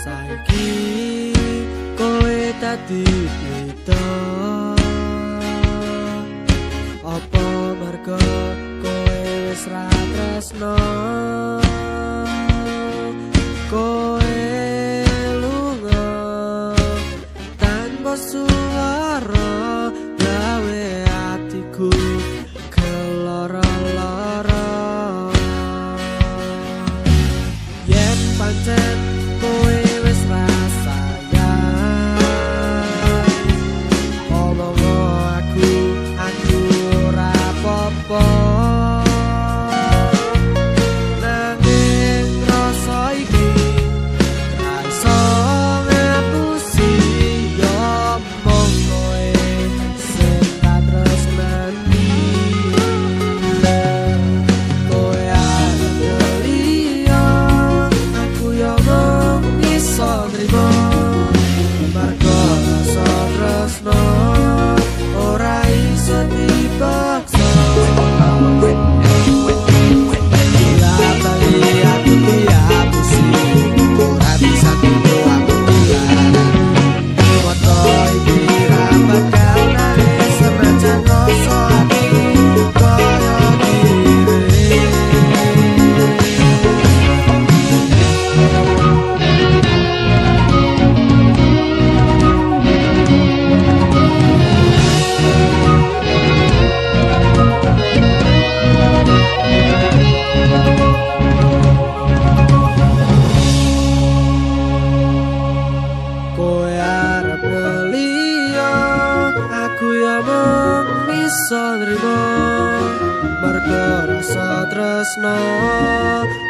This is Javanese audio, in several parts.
Saiki kowe dadi beda. Apa mergo kowe wis ra tresno? Kowe lunga tanpa suara, gawe atiku keloro-loro. Yen pancen kowe wis ra sayang, omong aku ora apa-apa. Nanging rasa iki ra iso ngapusi, yo mung kowe sing tak tresnani. Kowe arep liya, aku yo mung iso nrimo. Mergo rasa tresno ora iso dipaksa. Bali aku diapusi, ora bisa tipu aku dilarani. Foto iki ra bakal nangis, senajan rasa ati kaya dhewe. Kowe arep liya, aku ya mung iso nrimo. Mergo rasa tresno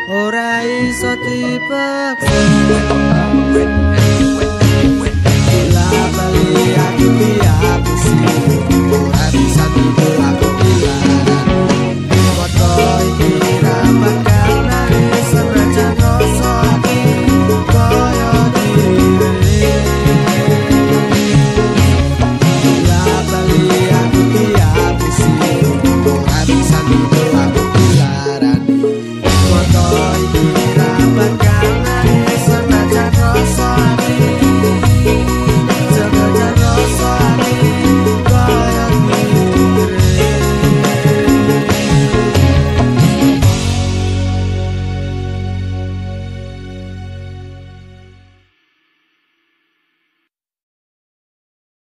ora iso dipaksa.